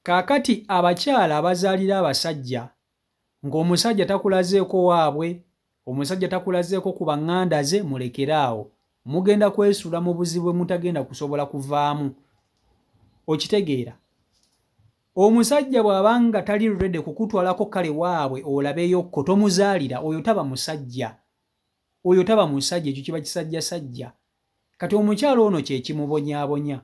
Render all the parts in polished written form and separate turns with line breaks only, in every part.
Kaakati abakyala abazaalira abasajja ng'omusajja takulazeeko waabwe, omusajja takulazeeko ku banganda ze, mulekere awo. Mugenda kwesuula mu buzibu bwe mutagenda kusobola kuvaamu. Okitegeera? Omusajja bw'aba nga tali ready kukutwalako kale waabwe olabeyokko, tomuzaalira, oyo taba musajja. Oyo taba musajja, ekyo kiba kisajjasajja. Kati omukyala ono kye kimubonyaabonya.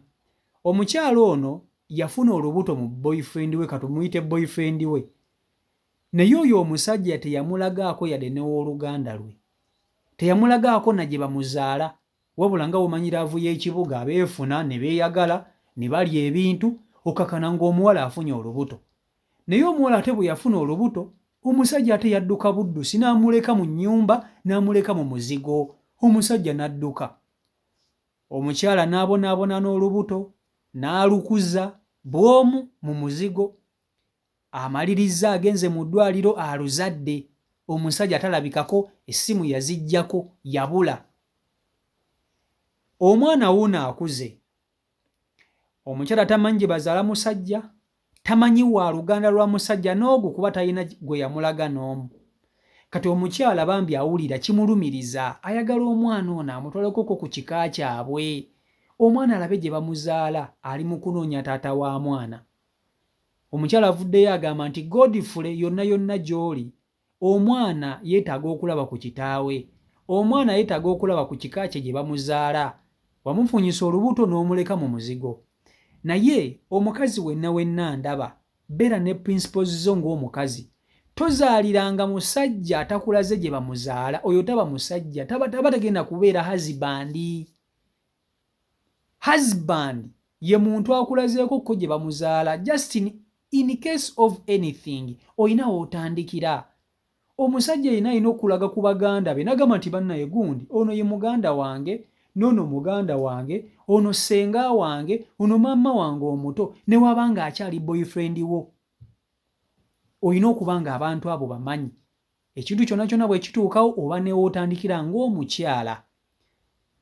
Omukyala ono yafuna olubuto mu boyfriend we, katumuyite boyfriend we. Naye oyo omusajja teyamulagaako yadde n'owooluganda lwe. Teyamulagaako na gye bamuzaala. Wabula nga bw'omanyi laavu y'ekibuga, abeefuna ne beeyagala ne balya ebintu, okakana ng'omuwala afunye olubuto. Naye omuwala ate bwe yafuna olubuto, omusajja ate yadduka buddusi n'amuleka mu nnyumba, n'amuleka mu muzigo. Omusajja n'adduka. Omukyala n'abonaabona n'olubuto, n'alukuza bw'omu mu muzigo. Amalirizza agenze mu ddwaliro aluzadde. Omusajja talabikako, essimu yaziggyako, yabula. Omwana wuuno akuze. Omukyala tamanyi gye bazaala musajja, tamanyi wa luganda lwa musajja n'ogu kuba talina gwe yamulaga n'omu. Kati omukyala bambi awulira kimulumiriza, ayagala omwana ono amutwalekoko ku kika kyabwe, omwana alabe gye bamuzaala, ali mu kunoonya taata wa mwana. Omukyala avuddeyo agamba nti Godfrey yonna yonna gy'oli Omwana yeetaaga okulaba ku kitaawe. Omwana yeetaaga okulaba ku kika kye gye bamuzaala. Wamufunyisa olubuto n'omuleka mu muzigo. Naye omukazi wenna wenna ndaba, beera ne principles zo ng'omukazi. Tozaaliranga musajja atakulaze gye bamuzaala. Oyo taba musajja, taba taba tagenda kubeera husband. Husband ye muntu akulazeeko ko gye bamuzaala just in, in case of anything olina w'otandikira. Omusajja yenna alina okulaga ku baganda be nagamba nti bannaye gundi ono ye muganda wange n'ono muganda wange ono ssenga wange ono maama wange omuto ne waba ng'akyali boyfriend wo. Olina okuba ng'abantu abo bamanyi. Ekintu kyonna kyonna bwe kituukawo oba ne w'otandikira ng'omukyala.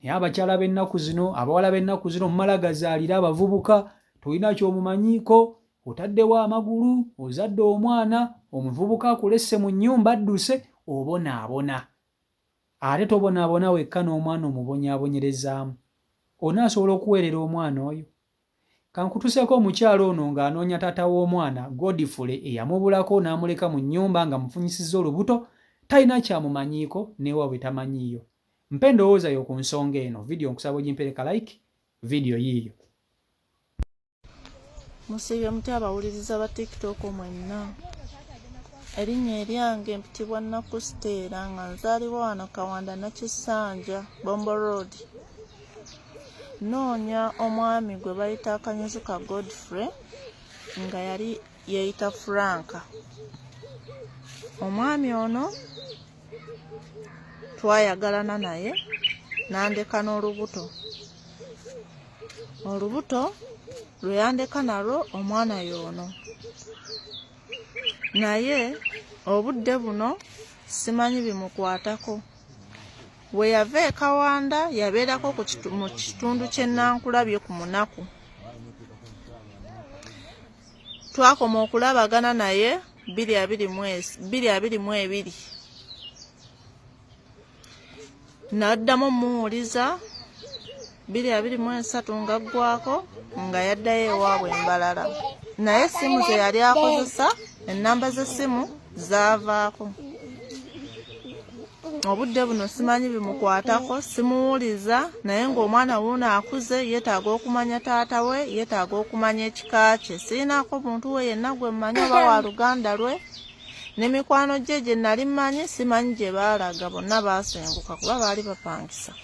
Naye abakyala b'ennaku zino, abawala b'ennaku zino mumala gazaalira abavubuka, tolina ky'omumanyiiko, otaddewo amagulu, ozadde omwana, omuvubuka akulesse mu nnyumba adduse, obonaabona. Ate tobonaabona wekka n'omwana omubonyaabonyerezaamu. Onaasobola okuweerera omwana oyo? Kankutuseeko omukyala ono ng'anoonya taata w'omwana Godfrey eyamubulako n'amuleka mu nnyumba ng'amufunyisizza olubuto talina ky'amumanyiiko n'ewaabwe tamanyiiyo. Mpa endowooza yo ku nsonga eno. Vidiyo nkusaba ogimpeere ka like. Vidiyo yiiyo.
Musiibye mutya abawuliriza ba TikTok mwenna? Erinnya eryange mpitibwa Nakku Stella nga nzaalibwa wano Kawanda Nakisanja, Bombo Road. Nnoonya omwami gwe bayita Kanyuzuka Godfrey nga yali yeeyita Frank. Omwami ono twayagalana naye n'andeka n'olubuto. Olubuto lwe yandeka nalwo omwana y'ono. Naye obudde buno simanyi bimukwatako. Bwe yava e Kawanda yabeerako mu kitundu ky'e Nankulabye ku Munaku. Twakoma okulabagana naye 2022. Naddamu omuwuliza 2023 ng'aggwako nga yaddayo ewaabwe e Mbarara. Naye essimu ze yali akozesa ennamba z'essimu zaavaako. Obudde buno simanyi bimukwatako, simuwuliza naye ng'omwana wuuno akuze yeetaaga okumanya taata we, yeetaaga okumanya ekika kye. Sirinaako muntu we yenna gwe mmanyi oba wa luganda lwe ne mikwano gye gye nali mmanyi simanyi gye baalaga, bonna baasenguka kuba baali bapangisa.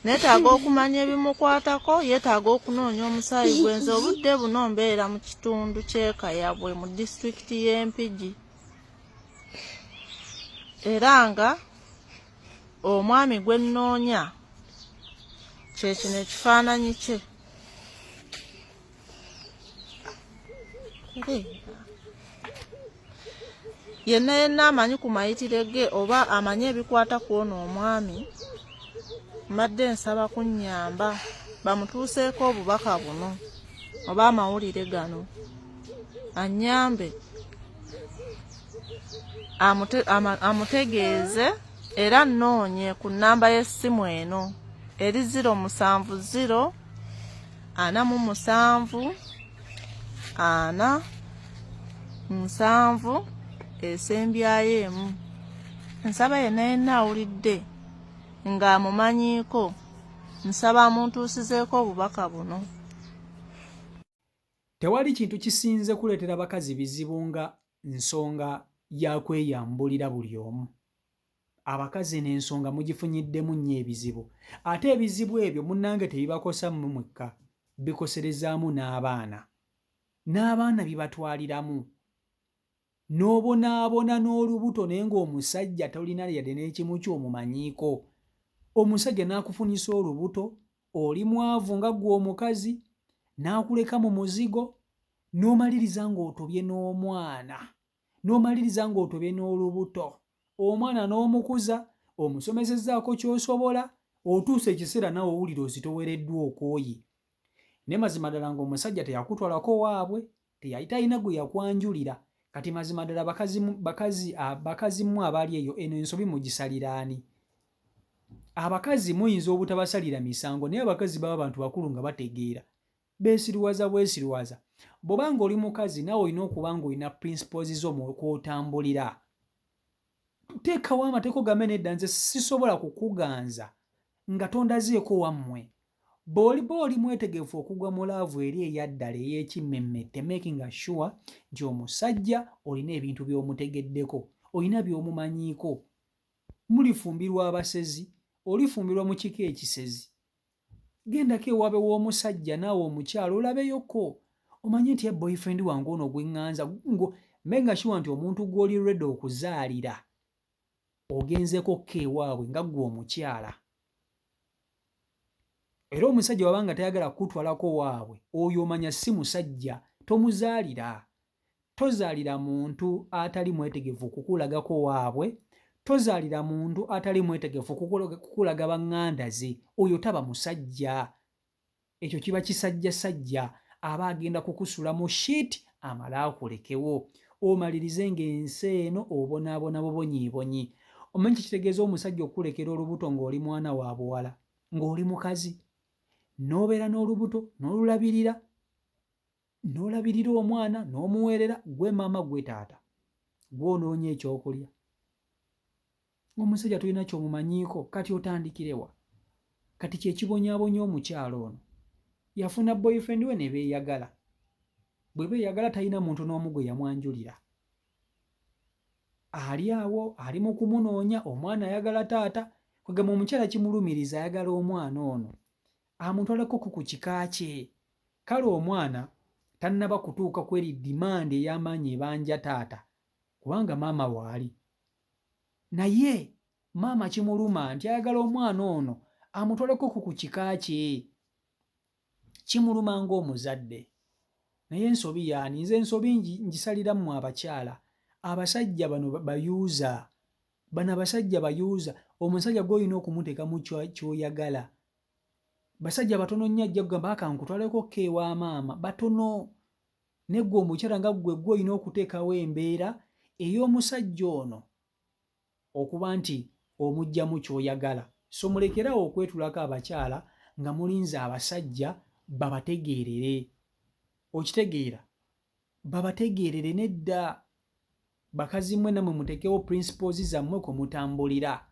Neetaaga okumanya ebimukwatako, yeetaaga okunoonya omusaayi gwe. Nze obudde buno mbeera mu kitundu ky'e Kayabwe mu disitulikiti y'e Mpigi. Era nga omwami gwe nnoonya kye kino ekifaananyi kye. Yenna yenna amanyi ku mayitire ge oba amanyi ebikwata ku ono omwami, mbadde nsaba kunnyamba bamutuuseeko obubaka buno oba amawulire gano. Annyambe amutegeeze era nnoonye ku nnamba y'essimu eno eri 070 47 4 7 esembyayo emu. Nsaba yenna yenna awulidde ng'amumanyiiko nsaba amuntuusizeeko obubaka buno.
Tewali kintu kisinze kuleetera bakazi bizibu nga nsonga ya kweyambulira buli omu. Abakazi eno ensonga mugifunyiddemu nnyo ebizibu. Ate ebizibu ebyo munnange tebibakosa mmwe mwekka, bikoserezaamu n'abaana. N'abaana bibatwaliramu. N'obonaabona n'olubuto naye ng'omusajja tolina yadde n'ekimu ky'omumanyiiko. Omusajja n'akufunyisa olubuto, oli mwavu nga ggwe omukazi, n'akuleka mu muzigo, n'omaliriza ng'otobye n'omwana, n'omaliriza ng'otobye n'olubuto. Omwana n'omukuza, omusomesezzaako ky'osobola, otuuse ekiseera naawe owulira ozitowereddwa okooye. Naye mazima ddala ng'omusajja teyakutwalako waabwe, teyali talina gwe yakwanjulira. Kati mazima ddala bakazi, bakazi, bakazi mmwe abali eyo, eno ensobi mugisalira ani? Abakazi muyinza obutabasalira misango, naye abakazi baba bantu bakulu nga bategeera. Beesiruwaza bwesiruwaza. Bw'oba ng'oli mukazi naawe olina okuba ng'olina principles zo kw'otambulira. Teekawo amateeka ogambe nedda nze sisobola kukuganza nga tondazeeko wammwe. Bw'oliba oli mwetegefu okugwa mu laavu eri eyaddala ey'ekimmemmette making sure nti omusajja olina ebintu by'omutegeddeko, olina by'omumanyiiko. Mulifumbirwa abasezi, olifumbirwa mu kika ekisezi. Gendako ewaabwe w'omusajja naawe omukyala olabeyoko omanye nti boyfriend wange ono gwe ŋŋanza ngo making sure nti omuntu gw'oli ready okuzaalira ogenzeeko ko ewaabwe nga ggwe omukyala. Era omusajja waba nga tayagala kukutwalako waabwe oyo omanya si musajja, tomuzaalira. Tozaalira muntu atali mwetegefu kukulagako waabwe, tozaalira muntu atali mwetegefu kukulaga baŋŋanda ze, oyo taba musajja. Ekyo kiba kisajjasajja, aba agenda kukusula mu shit amale akulekewo. Omalirize ng'ensi eno obonaabona bubonyiibonyi. Omanyi kye kitegeeza omusajja okukulekera olubuto ng'oli mwana wa buwala, ng'oli mukazi, n'obeera n'olubuto n'olulabirira, n'olabirira omwana n'omuweerera, gwe maama gwe taata, gw'onoonya ekyokulya. Omusajja tolina ky'omumanyiiko, kati otandikire wa? Kati kye kibonyaabonya omukyala ono. Yafuna boyfriend we ne beeyagala. Bwe beeyagala talina muntu n'omu gwe yamwanjulira. Ali awo ali mu kumunoonya, omwana ayagala taata, kwegamba omukyala kimulumiriza ayagala omwana ono amutwaleko ku kika kye. Kale omwana tannaba kutuuka kweri demand ey'amaanyi ebanja taata kubanga maama waali. Naye maama kimuluma nti ayagala omwana ono amutwaleko ku kika kye. Kimuluma ng'omuzadde. Naye ensobi yaani? Nze ensobi ngisalira mmwe abakyala. Abasajja bano bayuuza. Bano abasajja bayuuza. Omusajja gw'olina okumuteekamu ky'oyagala. Basajja batono nnyo ajja kugamba aka nkutwaleko ko ewa maama. Batono. Naye ggwe omukyala nga ggwe ggwe olina okuteekawo embeera ey'omusajja ono okuba nti omuggyamu ky'oyagala. So mulekere awo okwetulako abakyala nga mulinze abasajja babategeerere. Okitegeera? Babategeerere nedda. Bakazi mmwe nammwe muteekewo principles zammwe kwe mutambulira.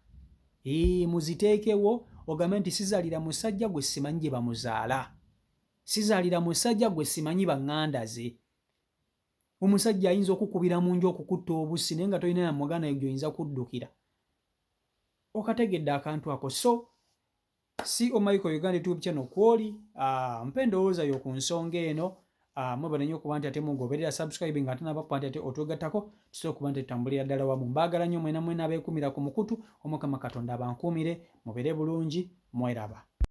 Eeh muziteekewo ogambe nti sizaalira musajja gwe simanyi gye bamuzaala. Sizaalira musajja gwe simanyi banganda ze. Omusajja ayinza okukubira mu nju okukutta obussi naye nga tolina na muganda yo gy'oyinza kuddukira. Okategedde akantu ako. So CO Michael Uganda YouTube channel kwoli mpa endowooza yo ku nsonga eno. Mwebale nnyo okuba nti ate mugoberera subscribe nga ate nabakuba nti ate otwegattako tusobola okuba nti tutambulira ddala wamu. Mbaagala nnyo mwena mwena abeekumira ku mukutu. Omukama Katonda abankuumire, mubeere bulungi, mweraba.